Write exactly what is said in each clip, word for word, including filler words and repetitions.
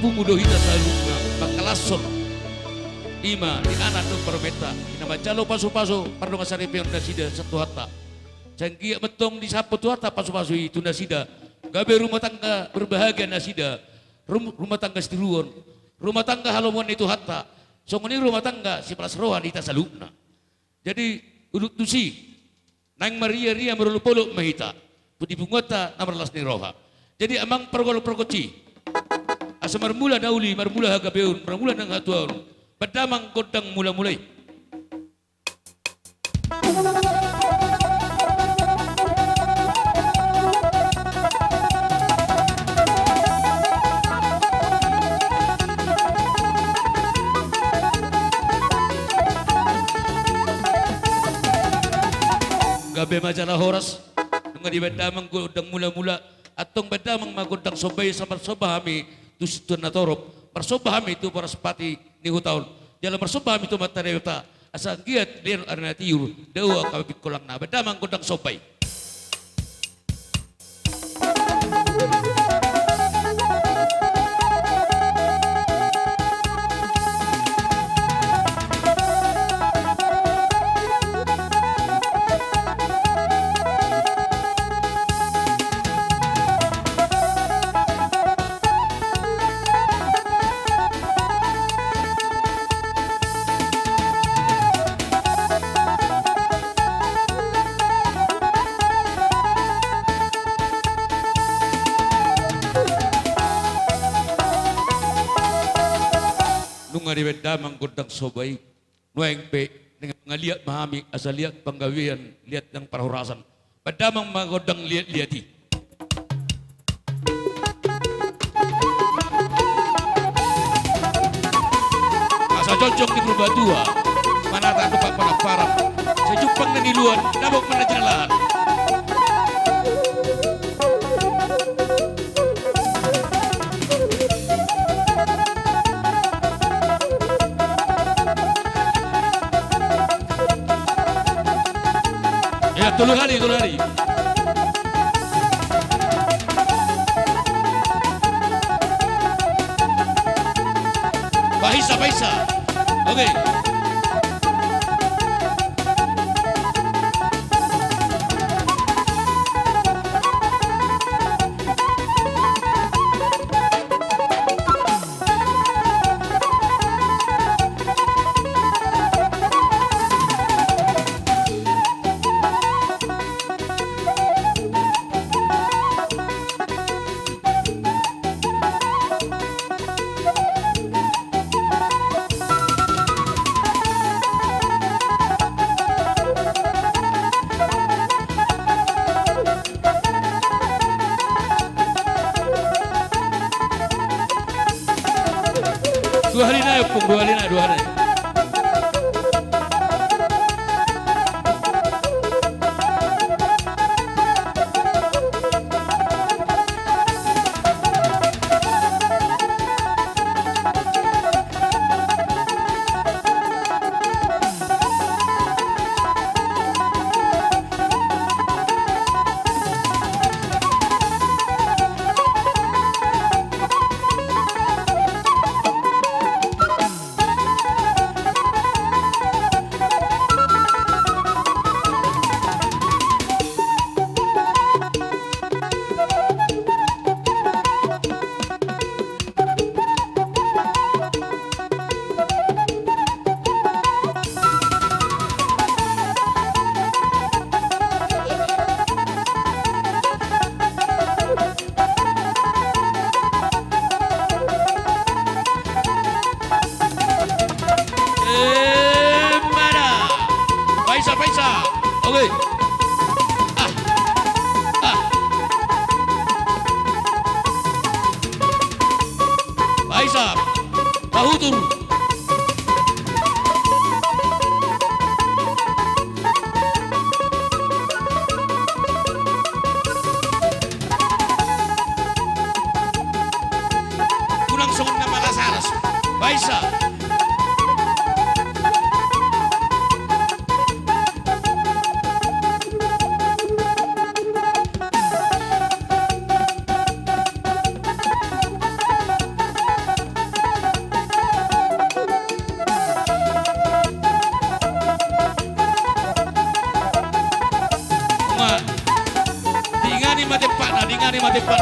Pungu do hita saluhutna mangkalashon. I ma di anak dohot parumaenta, i na manjalo pasupasu pardongansaripeon nasida sian Tuhanta. Sai anggiat ma antong disampu Tuhanta pasupasu i tu nasida, gabe rumah tangga berbahagia nasida, rum-, rumah tangga sitiruon, rumah tangga halomoan ni Tuhanta, songon i rumah tangga sipalas roha di hita saluhutna. Jadi, ulut tusi, naeng marriaria marolopolop ma hita, tu di punguanta na marlas ni roha. Jadi, amang pargol pargonsi, asa marmula na uli, marmula hagabeon, marmula nang hatuaon, bahen damang gondang mulamula i. Gabe ma jala horas. Nunga dibahen damang gondang mulamula, antong bahen damang ma gondang somba i, asa marsomba hami tu situan na torop, marsomba hami tu Waraspati ni huta on, jala marsomba hami tu Amanta Debata, asa anggiat lean ari na tiur, dao angka pingkolangna. Bahen damang gondang somba i. Nunga dibahen damang gondang somba i, nuaeng pe nunga mangaliat ma hami, asa liat panggabean, liat nang parhorasan. Bahen damang ma gondang liat-liat i. Asa jongjong di Purbatua, manata dompak panamparan, sai jumpang na niuluan, dapot ma na jinalahan. Ya, tolu hali, tolu hali. Paisa, paisa. Oke. Dua hali nai, Ompung, dua hali nai, dua hali nai. Emana. Paisa, paisa. Oke. Ah. Ah. Paisa. Pahutur. Unang songon na malas-alas. Paisa.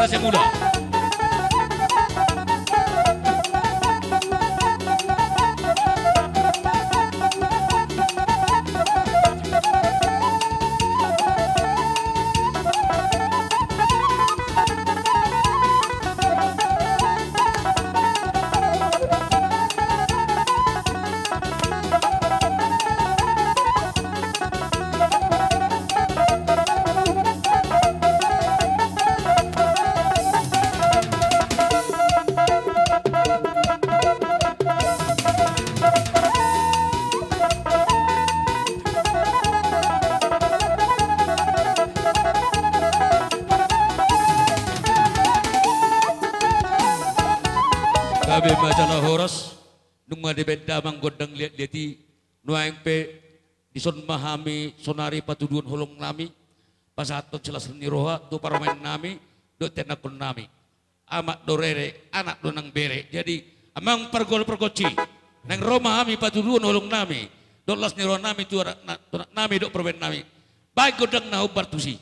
Generasi muda. Gabe ma jala horas. Nunga dibaen damang gondang liat-liat i, nuaeng pe dison ma hami sonari patuduhon holong nami, pasahathon silas ni roha tu parumaen nami dohot tu ianakhon nami. Amak do rere, anak do nang bere. Jadi, amang pargonsi pargonsi, naeng ro ma hami patuduhon holong nami dohot las ni roha nami tu anak na-, tu anak nami dohot parumaen nami. Baen gondang na hombar tusi.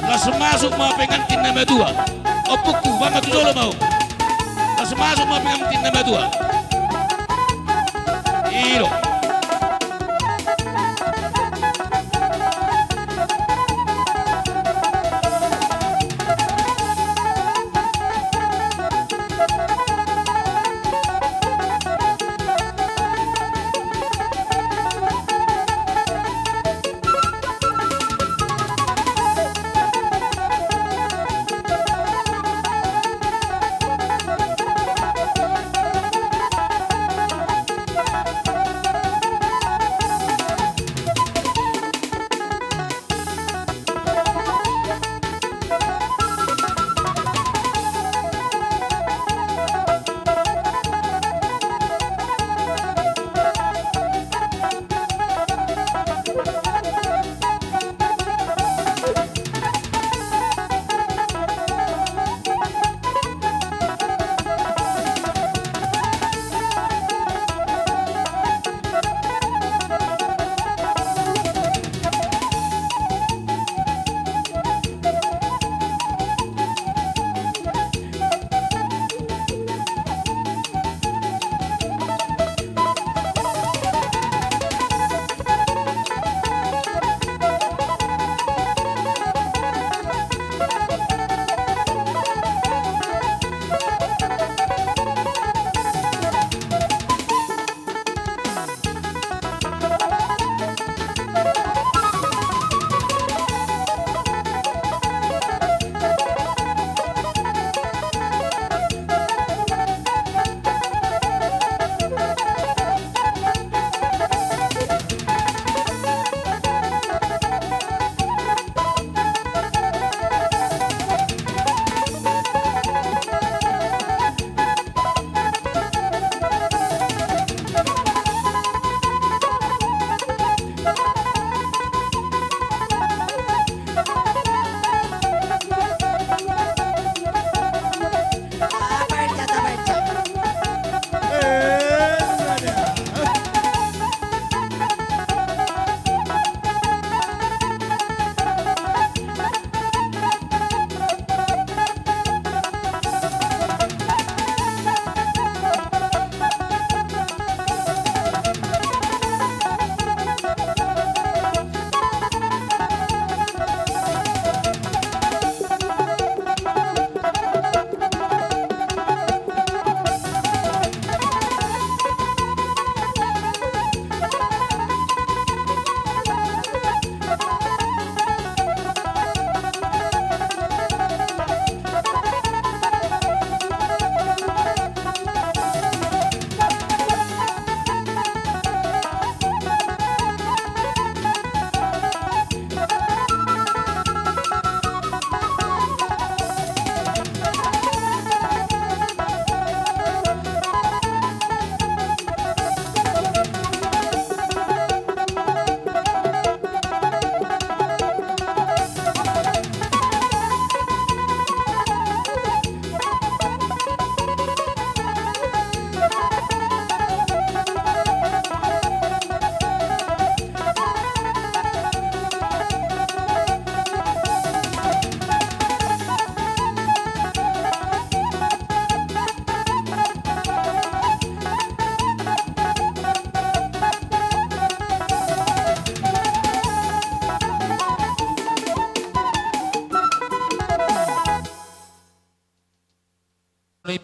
Las masuk ma pengantin na matua. Ompungku, baen ma tu jolo ma ho. Las masuk ma pengantin na matua. I do.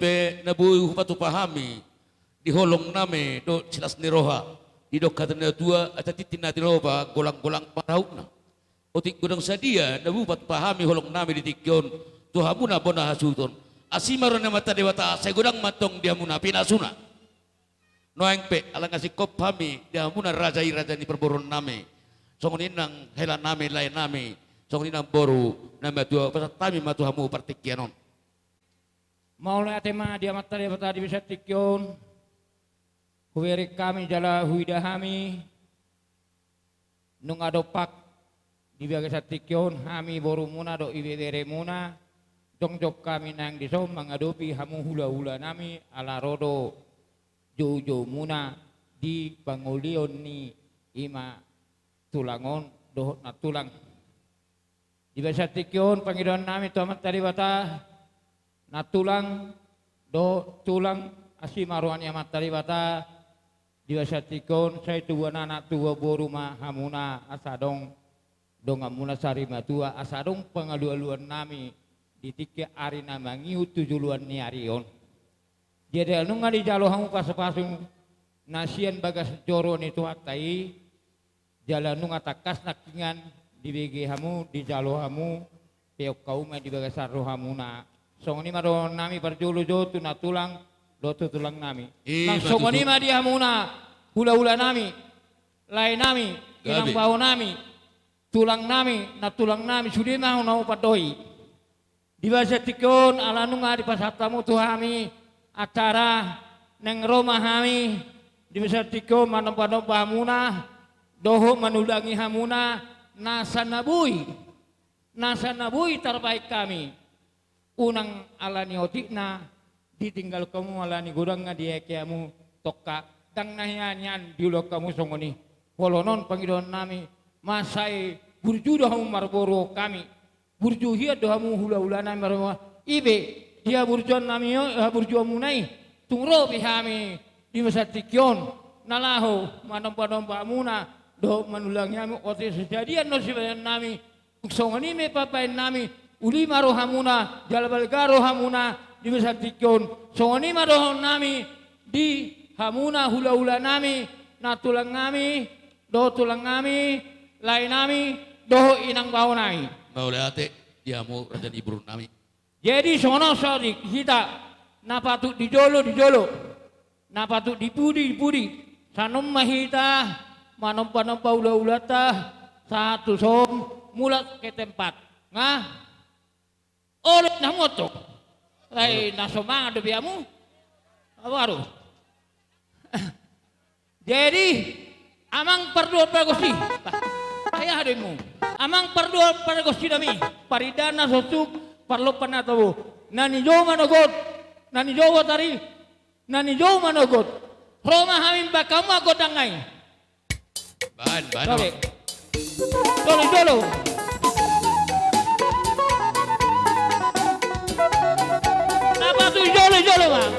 pe na boi hupatupa hami di holong nami dohot silas ni roha, didok hata ni natua-tua, asa tintin na tilopa, golang-golang pangarahutna. Otik godang sadia na boi hupatupa hami holong nami di tingki on tu hamuna bona hasuhuton. Asi ma roha ni Amanta Debata, sai godang ma antong di hamuna pinasuna. Nuaeng pe, ala nga singkop hami di hamuna raja i, raja ni parboruon nami, songon i nang hela nami, lae nami, songon i nang boru nami, tua pasahat hami ma tu hamu partingkian on. Mauliate ma di Amanta Debata di bagasan tingki on, hubereng hami jala huida hami, nunga dompak di bagasan tingki on hami borumuna dohot ibeberemuna, jongjong hami nang dison mangadopi hamu hulahula nami, ala ro do joujoumuna di pangolion ni i ma tulang on dohot nantulang. Di bagasan tingki on pangidoan nami tu Amanta Debata, nantulang dohot tulang, asi ma roha ni Amanta Debata, di bagasan tingki on sai tubuan anak tubuan boru ma hamuna, asa adong donganmuna sari matua, asa adong pangalualuan nami di tingki ari na mangihut tu joloan ni ari on. Jadi ala nunga dijalo hamu pasupasu na sian bagas joro ni Tuhanta i, jala nunga tangkas nangkiningan dibege hamu, dijalo hamu, peop hamu ma di bagasan rohamuna. Songon i ma dohonon nami parjolo jo tu nantulang dohot tu tulang nami. I ma tutu. Nang songon i ma di hamuna hulahula nami, lae nami, inang bao nami, tulang nami, nantulang nami, sude ma na hupandok i. Di bagasan tingki on ala nunga dipasahat hamu tu hami acara, naeng ro ma hami di bagasan tingki on manombanomba hamuna dohot manulangi hamuna nasa na boi, nasa na boi tarbahen hami. Unang ala ni otikna ditinggalhon hamu, ala ni godangna diake hamu, tongka ndang na hian-hian diulahon hamu songon i. Molo on pangidoan nami, mansai burju do hamu marboru hami, burju hian do hamu hulahula nami marboru. I pe di haburjuan nami on, haburjuanmuna i, tung ro pe hami di bagasan tingki on na laho manombanomba hamuna dohot manulangi hamu, otik sisadian do sibahenon nami. Songon i ma pambahen nami, uli ma rohamuna jala balga rohamuna di bagasan tingki on. Songon i ma dohonon nami di hamuna hulahula nami, nantulang nami dohot tulang nami, lae nami dohot inang bao nami. Mauliate di hamu raja ni boru nami. Jadi songon on saotik hita, na patut di jolo di jolo, na patut di pudi di pudi. Sian on ma hita manombanomba hulahulanta sahat tu son, mulak ke tempat. Nga? Olo, na muat do. Ai, na so mangan dope hamu? Aduh. Jadi amang pardohot pargonsi, ai aha do inmu? Amang pardohot pargonsi nami, parindahan na sosuk, parlompan na tabo, na nijou manogot, na nijou botari, na nijou manogot. Ro ma hami mambahen hamu anggo dangka i. Bahan, bahan. Jolo, jolo. Apa tu jolo, jolo, Bang?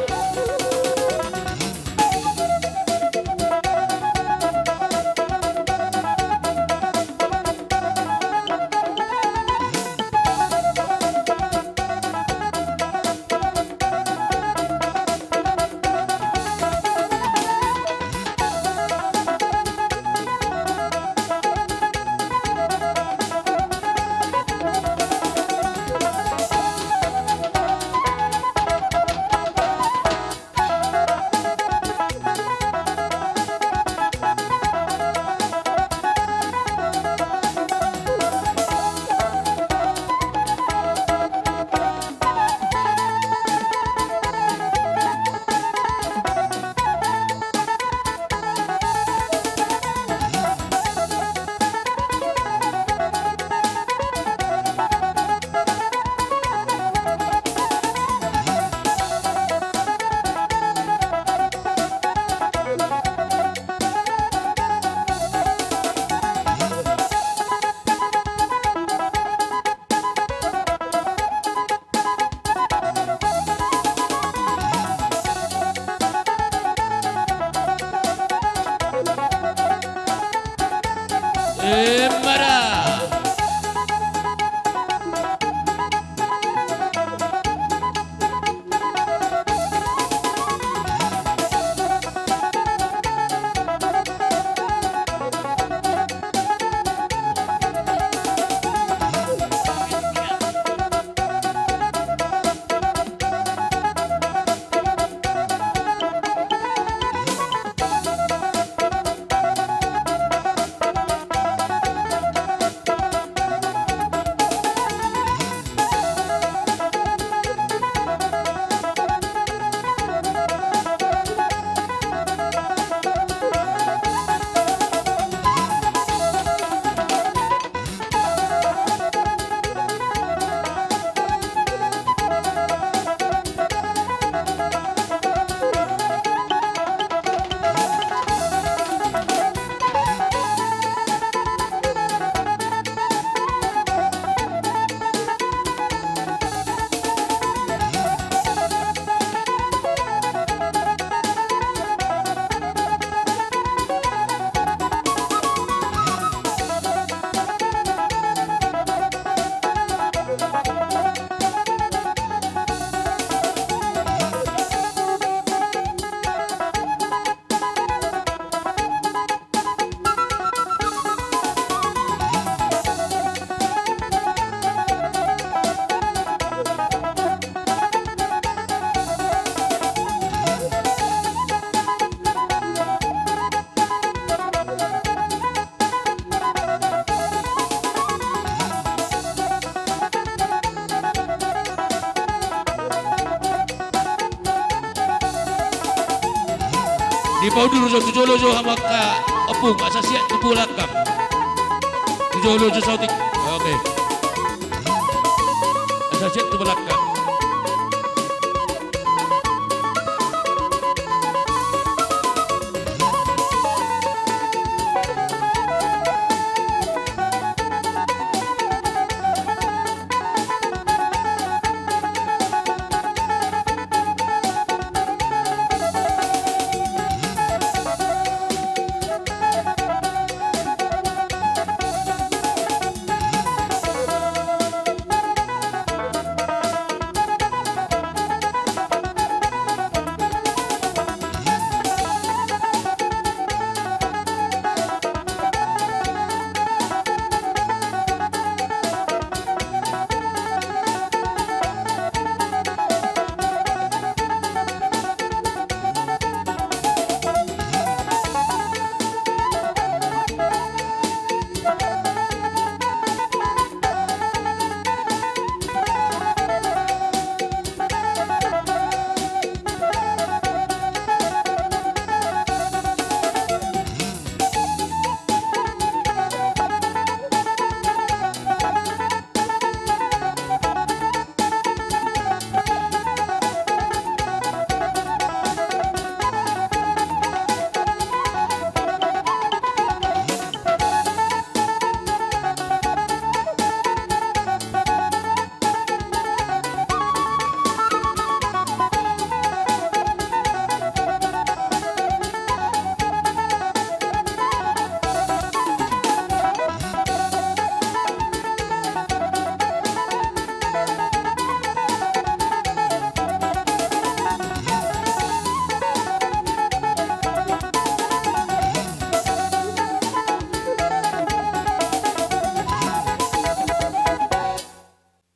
Dipaundur jo tu jolo jo hamu angka ompung, asa siat tu balakang. Tu jolo jo saotik. Oke. Asa siat tu balakang.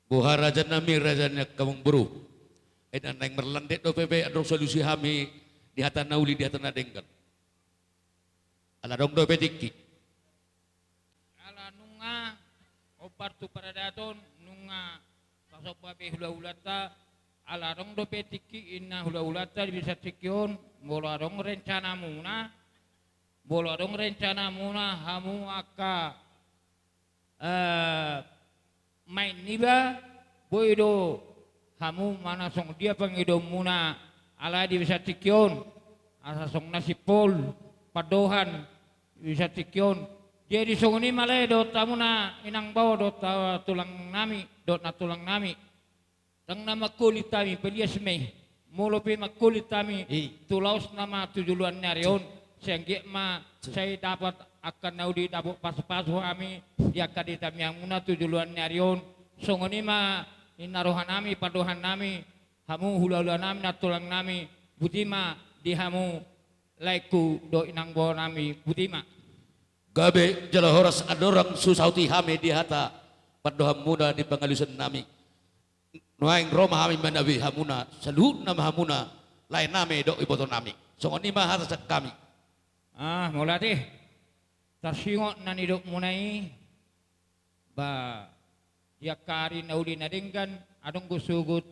Boha raja nami, raja ni angka amangboru. Ai na naeng marlandet dope, pe adong solusi hami di hata na uli, di hata na denggan. Ala adong dope tingki. Ala nunga hombar tu paradaton, nunga tasomba be hulahulanta, ala adong dope tingki inna hulahulanta di bagasan tingki on, molo adong rencanamuna, molo adong rencanamuna hamu angka eh, maen niba, boi do hamu manang songon dia pangidoanmuna alai di bagasan tingki on, asa songon na simpul pandohan di bagasan tingki on. Jadi songon i ma lae dohot hamuna inang bao dohot, eh, tulang nami, dohot nantulang nami. Ndang na mangkolit hami, palias ma i. Molo pe mangkolit hami, i, tu laos nama tu joloan ni ari on, sai anggiat ma, sai dapot angka na uli, dapot pasupasu hami di angka di tangiangmuna tu joloan ni ari on. Songon i ma inna roha nami, pandohan nami, hamu hulahula nami, nantulang nami, botima di hamu laengku dohot inang bao nami, botima. Gabe jala horas, andorang so saut i hami di hata pandohanmuna di pangalusan nami. Nuaeng ro ma hami manabi hamuna, saluhutna ma hamuna, lae nami dohot iboto nami. Songon i ma hata sian hami. Ah, mauliate. Tarsingot na nidokmuna i, ba, di angka ari na uli na denggan, adong do sogot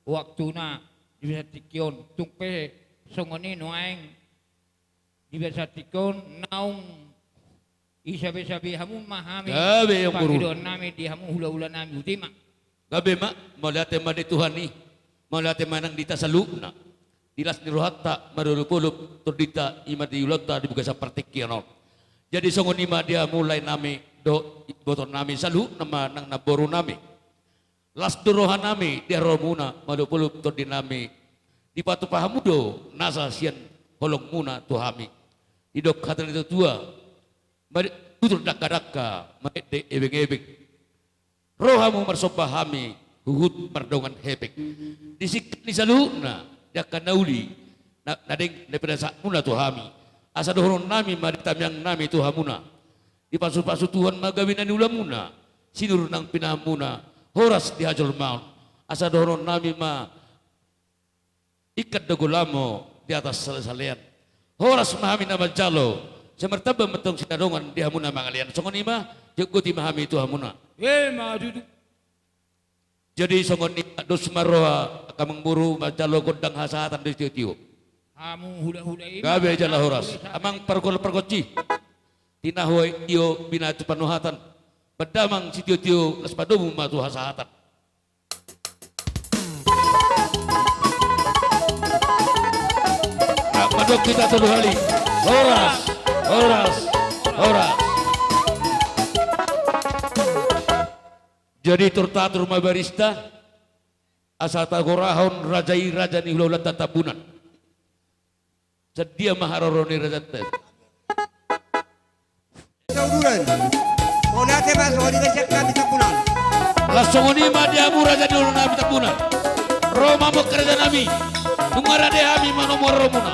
waktuna di bagasan tingki on. Tung pe songon i nuaeng di bagasan tingki on naung isabesabe hamu ma hami. Gabe, amangboru. Pangidoan nami di hamu hulahula nami, botima. Gabe ma, mauliate ma di Tuhan i, mauliate ma nang di hita saluhutna. Di las ni rohanta, marolopolop tondinta, i ma di ulaonta di bagasan partingkian on. Jadi songon i ma di hamu lae nami dohot iboto nami, saluhutna ma nang namboru nami. Las do roha nami di haroromuna, malopolop tondi nami. Dipatupa hamu do nasa sian holongmuna tu hami. Didok hata ni natuatua, mari tutur dangkadangka, marende ebengebeng. Ro hamu marsomba, hami huhut mardongan hepeng. Di singkat ni saluhutna, di angka na uli, na, na denggan na pinasahatmuna tu hami. Asa dohonon nami ma di tangiang nami tu hamuna. Dipasupasu Tuhan ma gabe na niulamuna, sinur nang pinahanmuna, horas di hajolmaon. Asa dohonon nami ma, ingkon do golamo di atas salesalean. Horas ma hami na manjalo, sai martamba ma antong sinadongan di hamu na mangalean. Songon i ma, jotjoti ma hami tu hamuna. Emma tutu. Jadi songon i, dos ma roha angka amangboru manjalo gondang hasahatan di tiotio. Amu hulahula i ma. Gabe jala horas. Amang pargol pargonsi. Tinahu aek tio binatu panuhatan. Ba damang sitiotio las padomu ma tu hasahatan. Madok hita tolu hali. Horas, horas, horas. Jadi tortator ma barista, asa tagorahon raja i raja ni hulahulanta Tambunan. Sadia ma haroro ni rajanta i. Sauduran. Mauliate ma songon i di sian hami Tambunan. Las songon i ma di hamu raja ni hulahula nami Tambunan. Ro ma hamu angka raja nami. Nunga rade hami manomu haroromuna.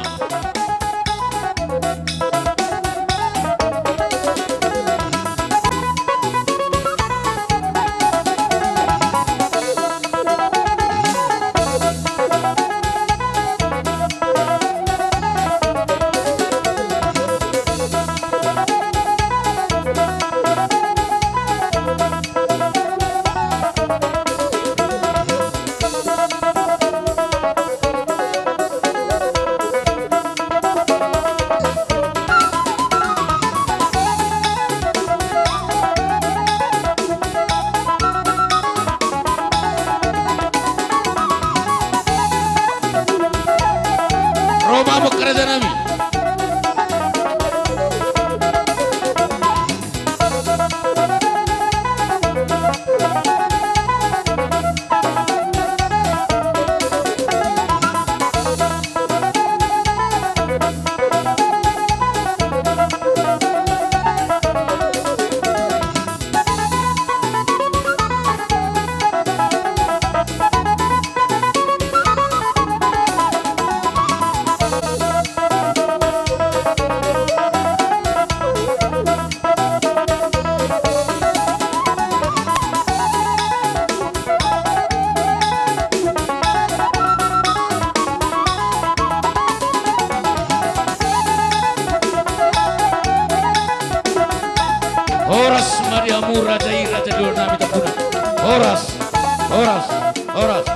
Ro ma hamu angka raja nami. Horas ma di hamu raja i raja ni hulahula nami Tambunan. Horas, horas, horas.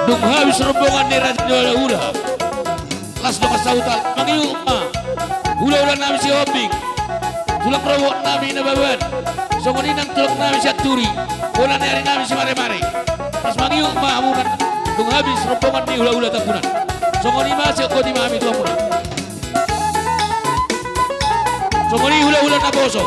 Dung habis rombongan ni raja ni hulahula, las dongan sahuta, mangihut ma hulahula nami Sihombing, tulang rorobot nami Nababan, songon i nang tulang nami Sianturi, bona ni ari nami Simaremare. Las mangihut ma hamuna, dung habis rombongan ni hulahula Tambunan. Songon i ma sian hami tu hamuna. Songon i hulahula naposo.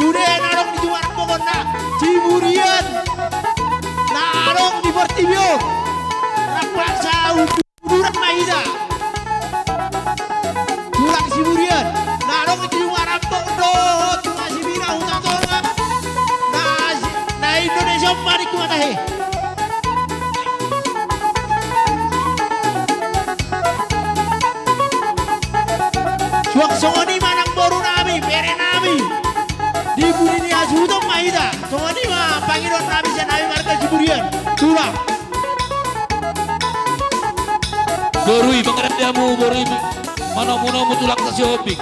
Sude na adong di jumara pokokna Siburian na adong di portibi on. Rap bangsa uduran ma hita. Tulang Siburian na adong di jumara pokok dohot jumara Sibina Huta Tonga. Na, na Indonesia on ma di kumatahe. Suang songon i ma nang boru nami, bere nami. Di pudi ni hasuhuton ma hita. Songon i ma pangidoan nami sian hami marga Siburian. Tulang. Boru i, mangarap di hamu boru i. Manomu-nomu tulangta Sihombing.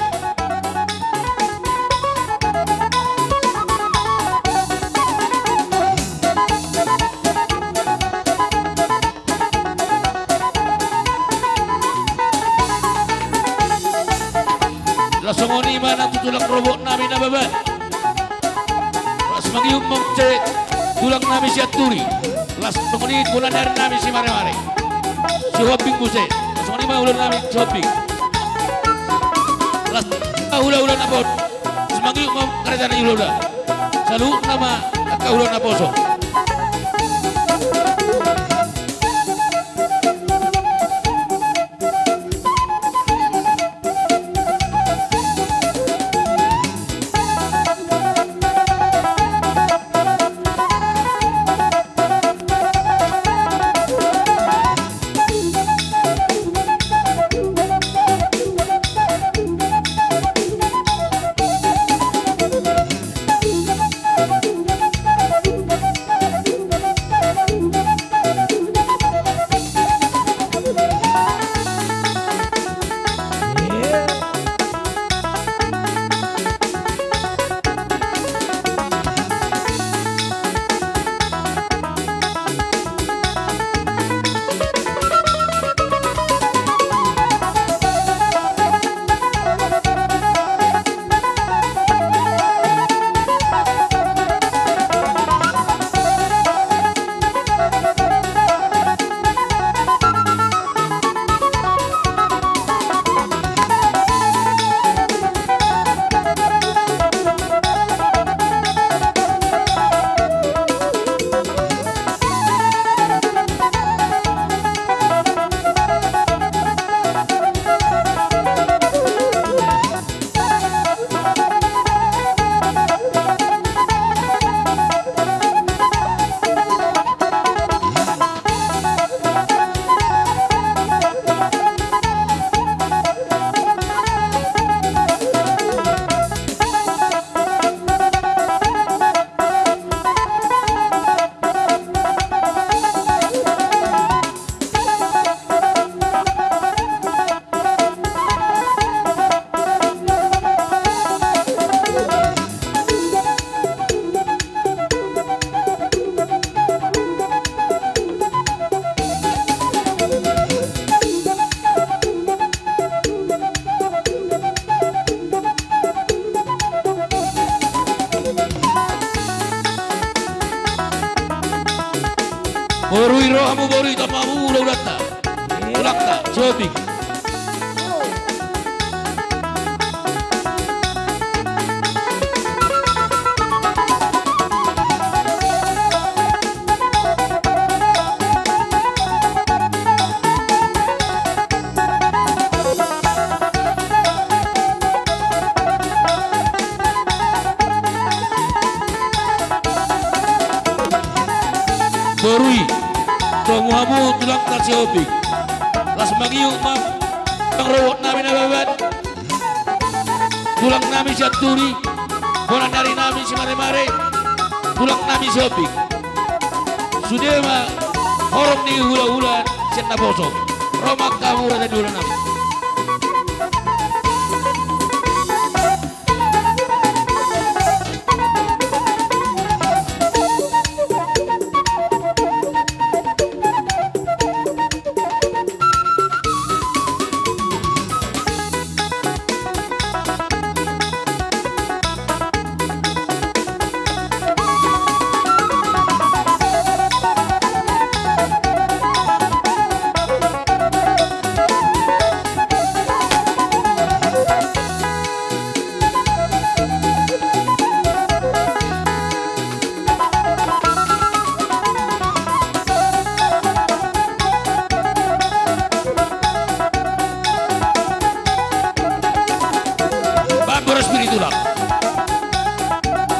Laos songon i ma nang tu tulang rorobot nami Nababan. Laos mangihut ma muse tulang nami Sianturi. Laos songon i bona ni ari nami Simaremare. Sihombing muse. Laos songon i ma ulaon nami Sihombing. Laos hula-hula na poso. Laos mangihut ma kareta ni hula-hula. Saluhutna ma angka hula na poso. Boru i, ro hamu boru i, tama hamu hula-hulanta. Tulangta Sihombing. Boru i, tongu hamu tulangta Sihombing. Laos mangihut ma rorobot nami Nababan. Tulang nami Sianturi, bona ni ari nami Simaremare, tulang nami Sihombing. Sude ma horong ni hula-hula sian naposo. Ro ma angka mura dan hula nami.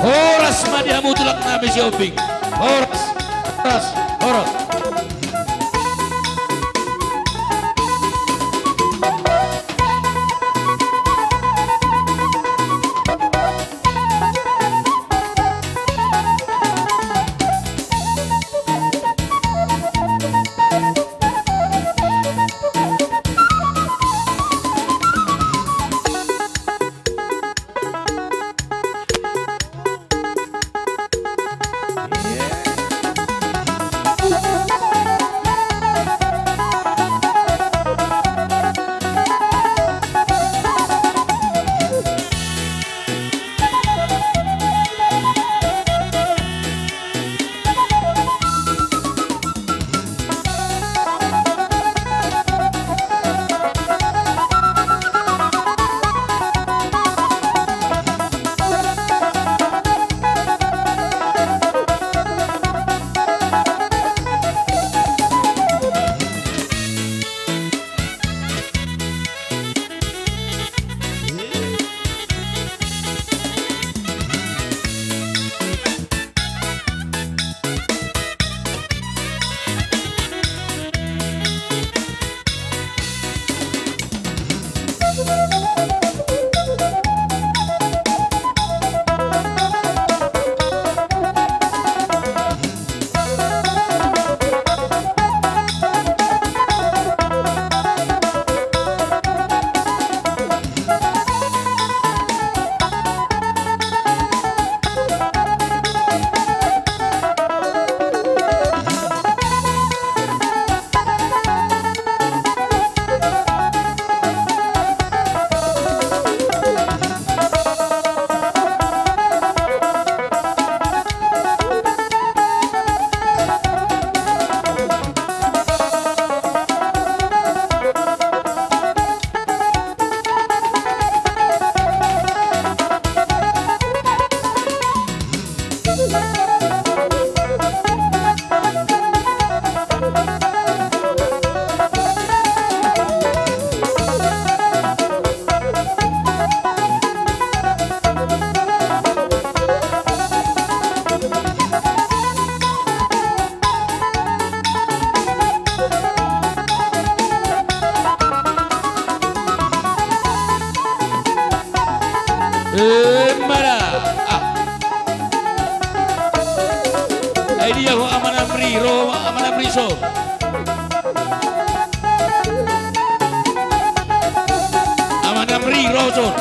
Horas ma di hamu tulang nami Sihombing. Horas, horas, horas. Emma da. Ah. Ai dia ho Aman Amri, ro Aman Amri son. Aman Amri, ro son.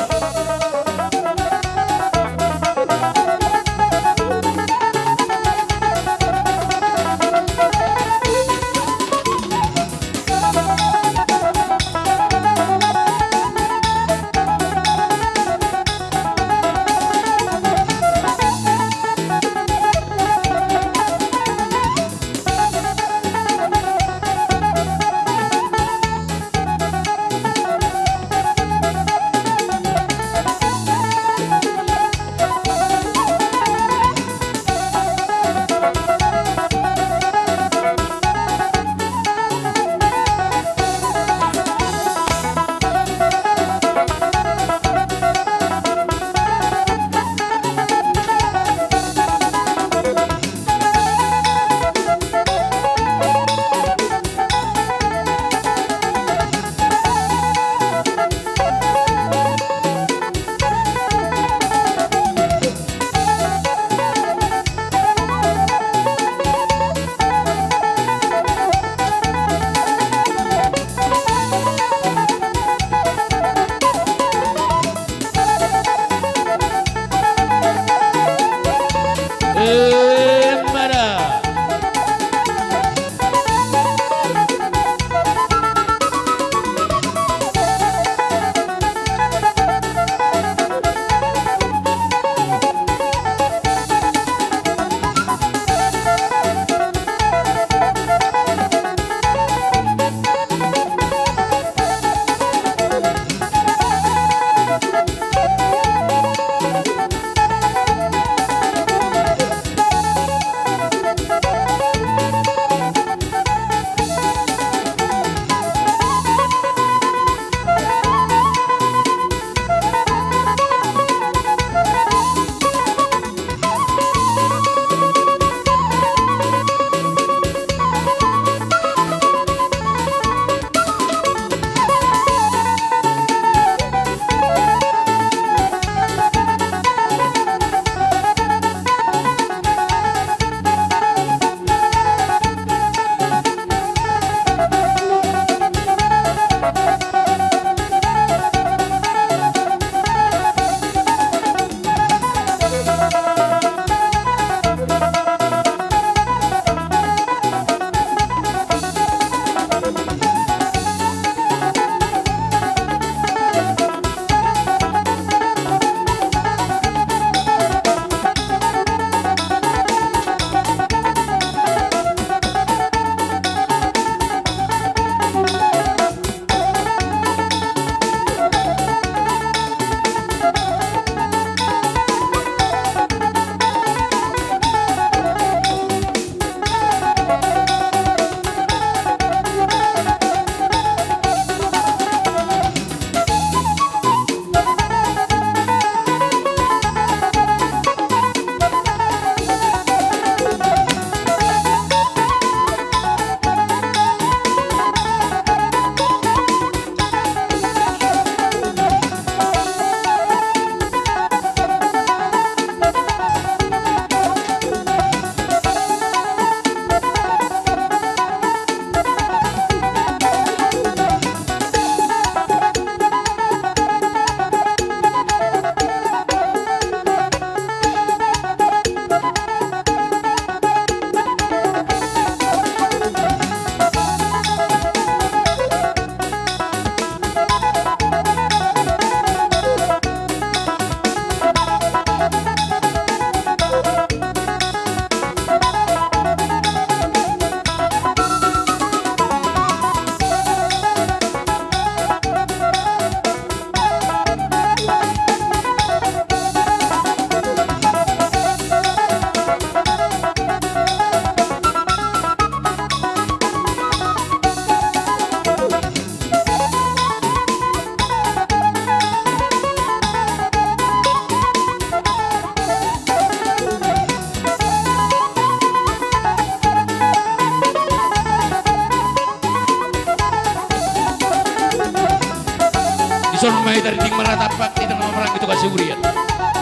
Tarinding maratampak, hita na maranggi tu kasiburian.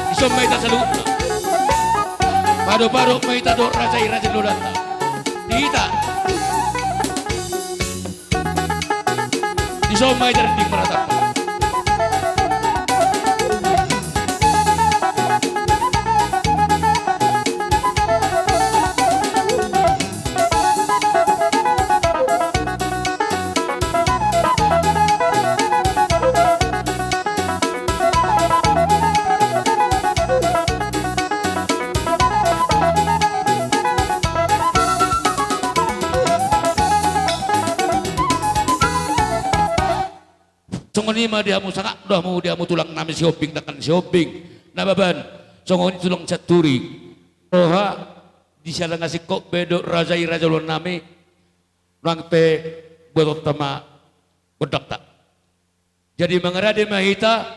Dison ma hita saluhutna. Padopadop ma hita dohot raja i, raja ni ulaonta. Di hita. Dison ma hita tarinding maratampak. Songon i ma di hamu sangap dohot hamu di hamu tulang nami Sihombing, dangka ni Sihombing Nababan. Songon i tulang Sianturi. Roha di siala nga singkop be dohot raja i, raja ulaon nami. Nang pe buatonta ma gondangta. Jadi mangarade ma hita,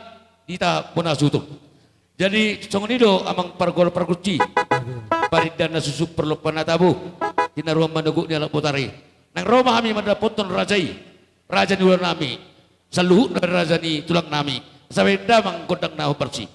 hita bona sutung. Jadi songon i do amang pargual pargonsi, parindahan na suksuk, parlompan na tabo, tinaruan manogot ni halak Botari. Naeng ro ma hami mandapothon raja i, raja ni ulaon nami, saluhutna raja ni tulang nami. Asa baen damang gondang na hombar si.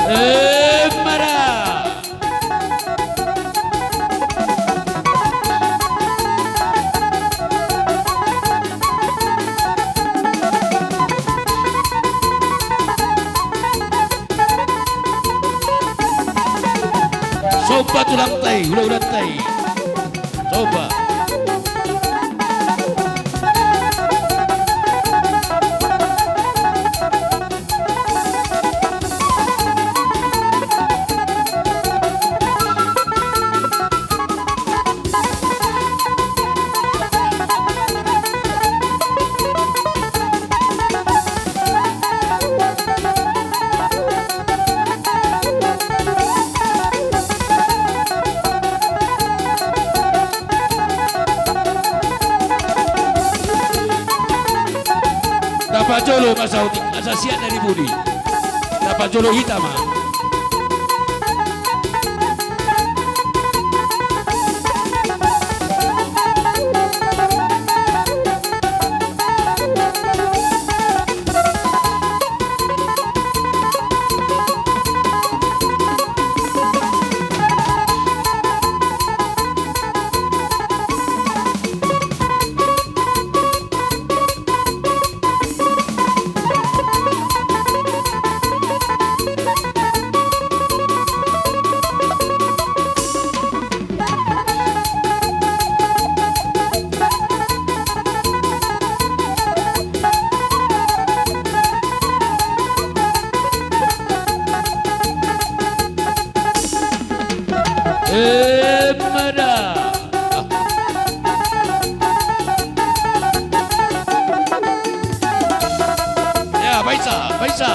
Emma da. Somba tulangta i, hulahulanta i. Somba. Tapajolo ma saotik asa siat na di pudi. Tapajolo hita ma. Emma da. Ya, baisa, baisa.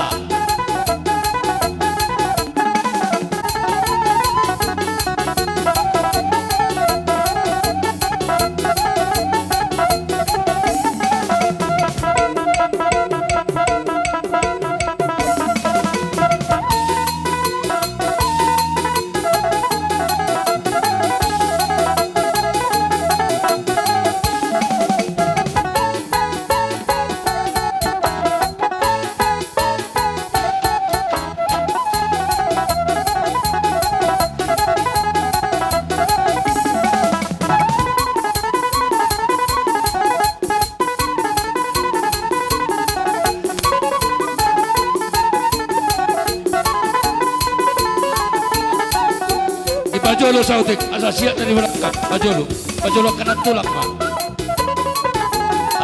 Dipajolo saotik asa siat na di balakang. Pajolo. Pajolo angka na tulang ma.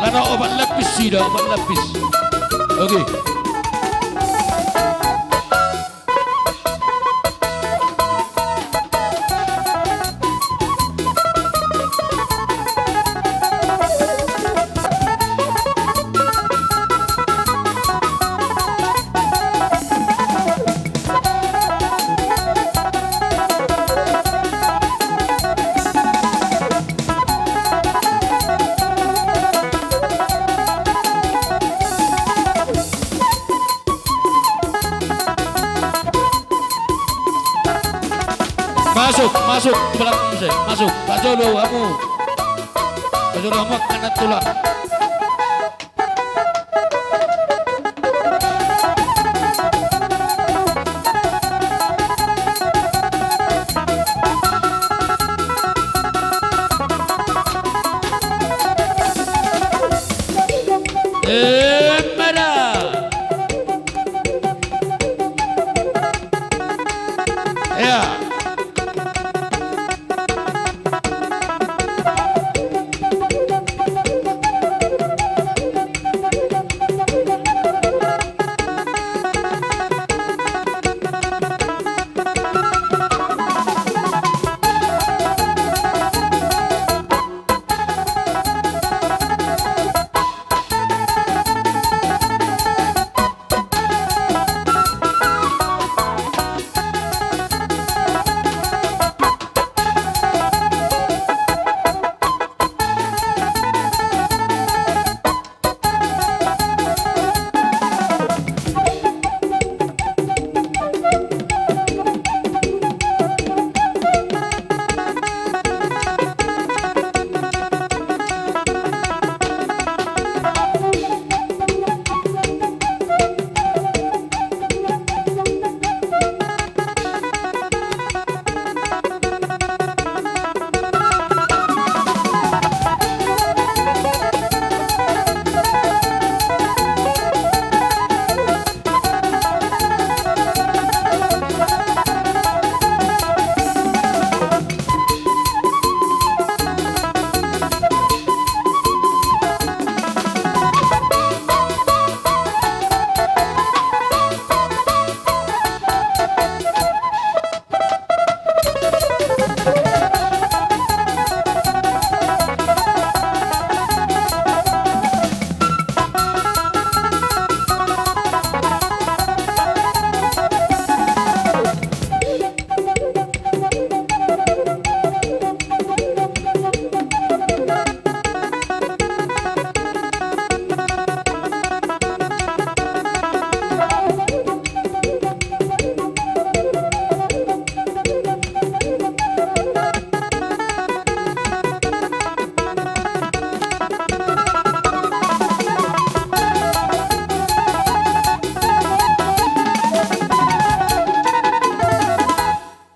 Alana opat lapis sida, opat lapis. Oke. Masuk, masuk, tu belakang muse, masuk. Pajolo hamu. Pajolo hamu, kanan tulang. Emma da. Ea.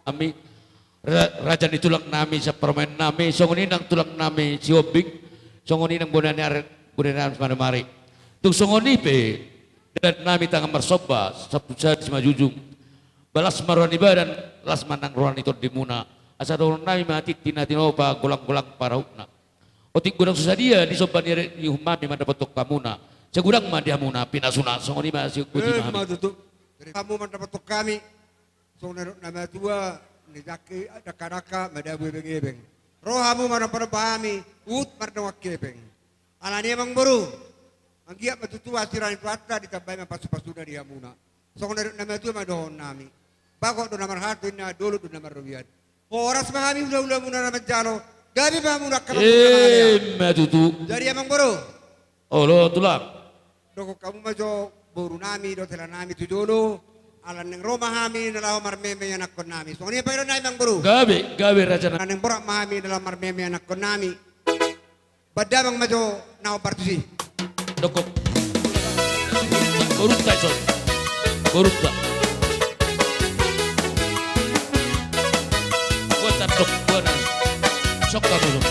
Ami, ra-, raja ni tulang nami, sian parumaen nami, songon i nang tulang nami Sihombing, songon i nang bona ni ari, bona ni ari Panemari. Tung songon i pe, dalan nami tangan marsomba, sampulu sada simanjujung. Ba las ma roha ni badan, las ma nang roha ni tondimuna. Asa dohonon nami ma tintin na tinopa, golang-golang pangarahutna. Otik godang so sadia disomba ni ari ni uhum nami mandapothon hamuna. Sai godang ma di hamuna pinasuna, songon i ma sihuti nami. Emma tutu. Jadi hamu mandapothon hami, songon na nidok ni natuatua, ni jangke dakka-dakka, madabu ebeng-ebeng. Ro hamu manomba-nomba hami, huhut mardongan hepeng. Alani i amangboru, anggiat ma tutu asi roha ni Tuhanta, ditambai ma pasu-pasuna di hamuna. Songon na nidok ni natuatua ma dohonon nami. Bagot do na marhalto, ninna, dolok do na marrobean. Horas ma hami hula-hulamuna na manjalo, gabe ma hamuna angka amangboru na mangalehon. Emma tutu. Jadi amangboru. Olo tulang. Dokkon hamu ma jo boru nami dohot hela nami tu jolo, ala naeng ro ma hami na laho marmeme anakkon nami. Songon i ma pangidoan nami amangboru. Gabe, gabe raja nami. Ala naeng borat ma hami na laho marmeme anakkon nami. Bahen damang ma jo na hombar tusi. Dokkon. Borunta ison. Borunta. Buatan dok, buatan. Sok kamu sok.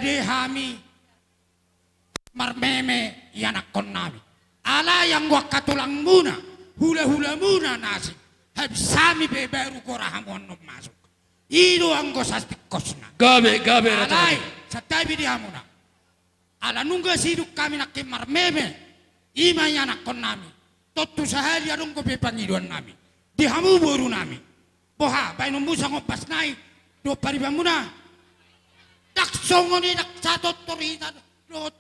de hami marmeme ianakkonnami. Alai anggo angka tulangmuna, hulahulamuna na asing, habis hami pe baru gora hamu annon masuk. I do anggo satingkosna. Gabe, gabe, Ratu. Alai, santabi di hamuna. Ala nunga sidung hami nangkin marmeme, i ma ianakkonnami. Tontu sahali adong dope pangidoannami di hamu borunami. Boha, baenonmu songon pas nai dohot paribanmuna? Ndang songon i, ndang satortor hita dohot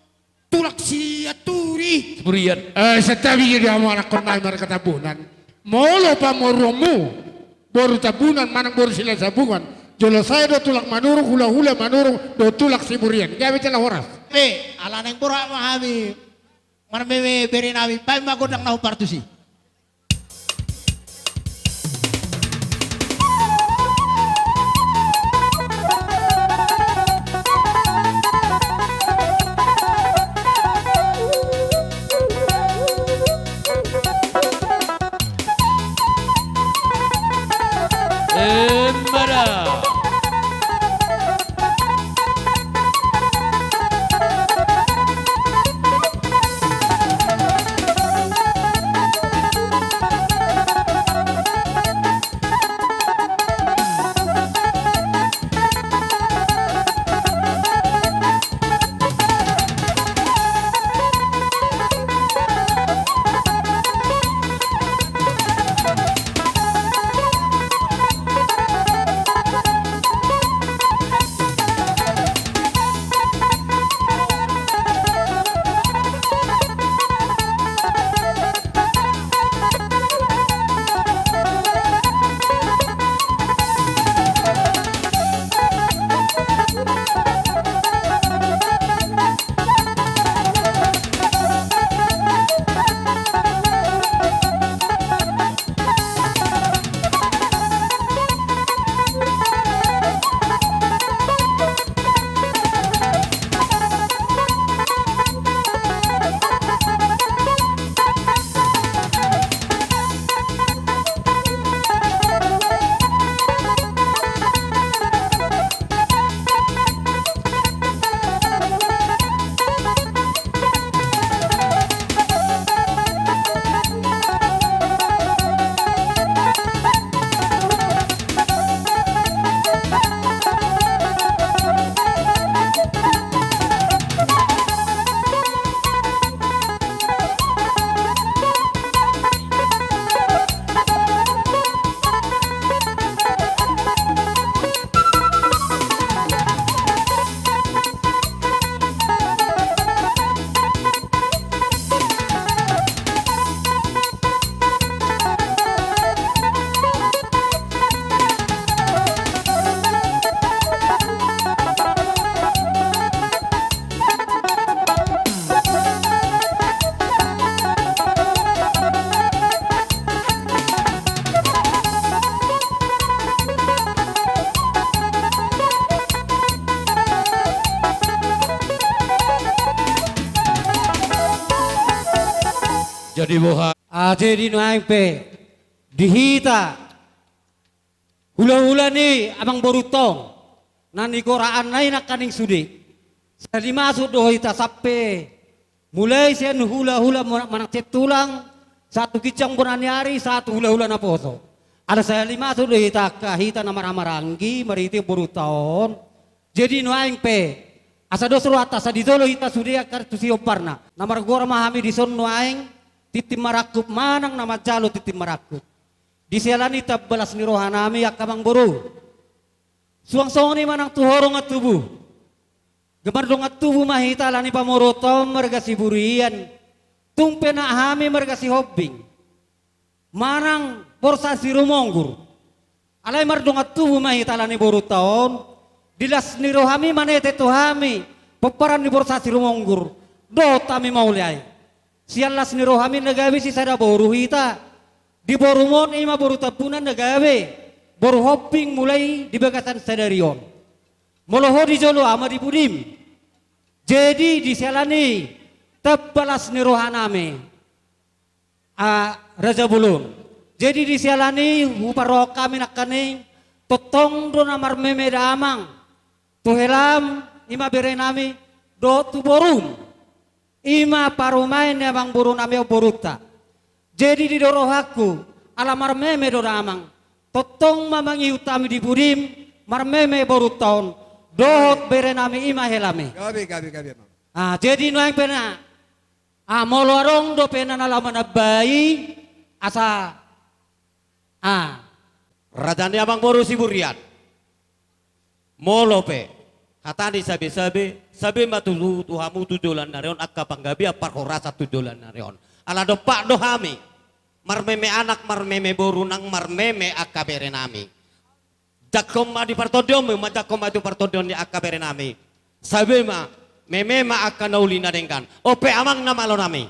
tulang Sianturi. Siburian. Eh, santabi di hamu anakkonnami marga Tambunan. Molo pamoruonmu boru Tambunan manang boru Silahisabungan, jolo sae do tulang Manurung, hulahula Manurung dohot tulang Siburian. Gabe jala horas. Pe, ala naeng borat ma hami marmeme berenami, baen ma gondang na hombar tusi. Emma da. Jadi boha. Ah, jadi nuaeng pe di hita hulahula ni amangborunta on na nigoraan na i nangkaning sude. Sahali masuk do hita sampe mulai sian hulahula mo-, manang sian tulang, sahat tu ginjang bona ni ari, sahat tu hulahula naposo. Ala sahali masuk do hita angka hita na marhahamaranggi marhite borunta on. Jadi nuaeng pe asa dos rohanta asa dijalo hita sude angka tusi hombarna. Na margoar ma hami dison nuaeng tintin marangkup manang na manjalo tintin marangkup. Di siala ni i tambalas ni rohanami angka amangboru. Suang songon i manang tu ho dongan tubu. Gemar dongan tubu ma hita ala ni pamoruonta on marga Siburian. Tung pe na hami marga Sihombing manang Borsa Sirumonggur. Alai mardongan tubu ma hita ala ni borunta on. Di las ni rohami manete tu hami pomparan ni Borsa Sirumonggur dohot hami mauliate. Sian las ni rohami na gabe sisada boru hita. Di borumon i ma boru Tambunan na gabe boru Hombing mulai di bagasan sadari on. Molo ho di jolo ama di pudim. Jadi di siala ni i tambalas ni rohanami. Ah, Raja Bolon. Jadi di siala ni i huparrohahon hami nangkaning tongtong do na marmeme damang tu helam i ma bere nami, dohot tu borum. I ma parumaen ni amangboru nami on borunta. Jadi di do rohangku, ala marmeme do damang, tongtong ma mangihut hami di pudim, marmeme borunta on, dohot bere nami i ma helame. Gabe, gabe, gabe, amang. Ah, jadi nuaeng pe na. Ah, molo adong dope na laho manambai, asa, ah. Raja ni amangboru Siburian. Molo pe hata ni sabe-sabe, sabe ma tu, tu hamu tu joloan ni ari on angka panggabean parhorasan tu joloan ni ari on. Ala dompak do hami, marmeme anak, marmeme boru nang marmeme angka bere nami. Jangkon ma di partondionmu, manjangkon ma tu partondion ni angka bere nami. Sabe ma, meme ma angka na uli na denggan. On pe amang na malo nami.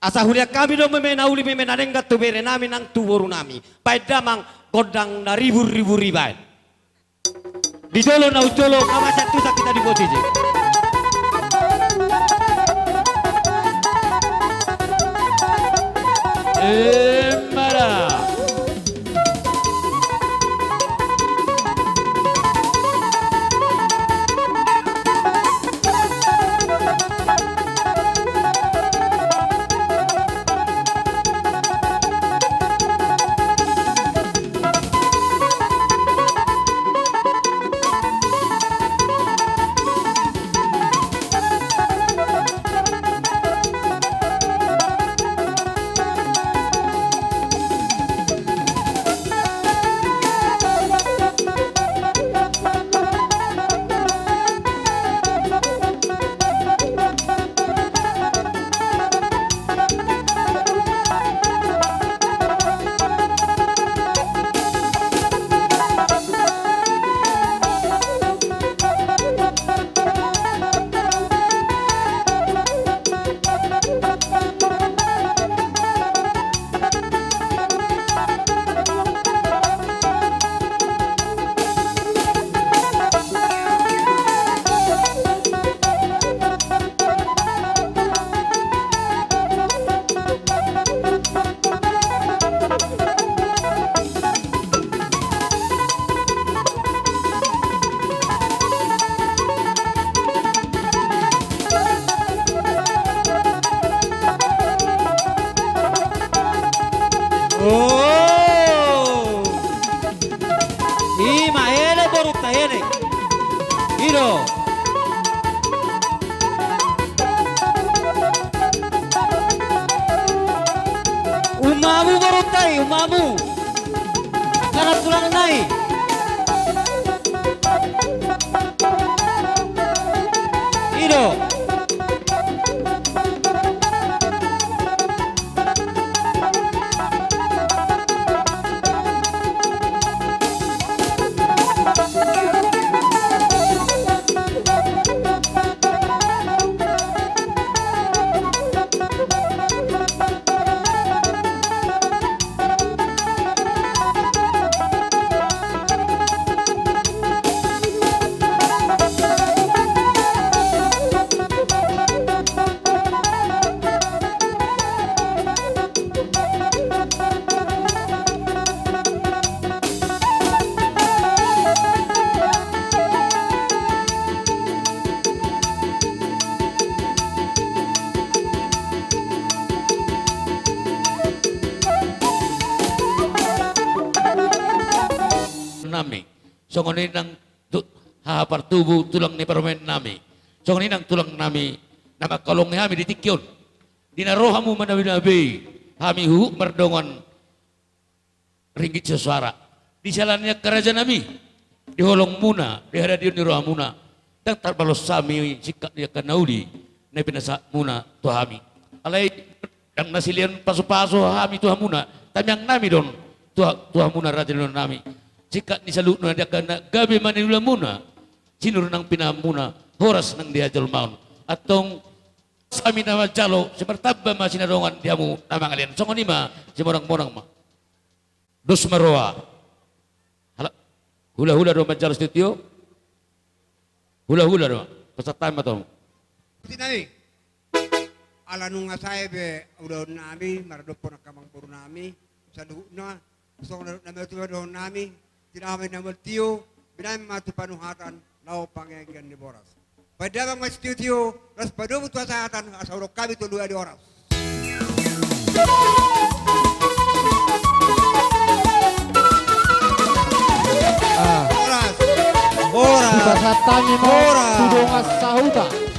Asa hulean hami do meme na uli, meme na denggan tu bere nami nang tu boru nami. Baen damang gondang na ribur-ribur i baen. Di jolo na unjolo, nga masiantusan hita di posisi. Emma da. Oh. I ma, ele borunta, ele. I do. Umamu borunta i, umamu. Sahat tulang nai. I do. Nami. Songon i nang tu-, haha partubu tulang ni parumaen nami. Songon i nang tulang nami na mangkaholongi hami di tingki on. Di na ro hamu manabe-nabe hami huhut mardongan ringgit soara. Di siala ni angka raja nami, di holongmuna, di haradeon ni rohamuna, ndang tarbalos hami singkat ni angka na uli na pinasahatmuna tu hami. Alai ndang na silehon pasu-pasu hami tu hamuna, tamiang nami do on tu ha-, tu hamuna raja ni roha nami. Singkat ni saluhutna di angka na gabe manauli hamuna, sinur nang pinahanmuna, horas nang di hajolmaon. Antong hami na manjalo, sai martamba ma sinadongan di hamu na mangalean. Songon i ma, simorang-morang ma. Dos ma roha. Hala-, hula-hula do manjalo sitio. Hula-hula do. Pasahat hami ma tu hamu. Tina i. Ala nunga sae be ulaon nami, maradophon angka amangboru nami, saluhutna, songon na dohot nami, tu dohot nami, tina hami na martio, binahen ma tu panuhatan, laho pangeangkean ni boras. Paidamang ma studio, laos padomu tu hasahatan, asa hudok hami tolu ari horas. Ah. Horas. Horas. Dipasahat hami ma horas tu dongan sahuta.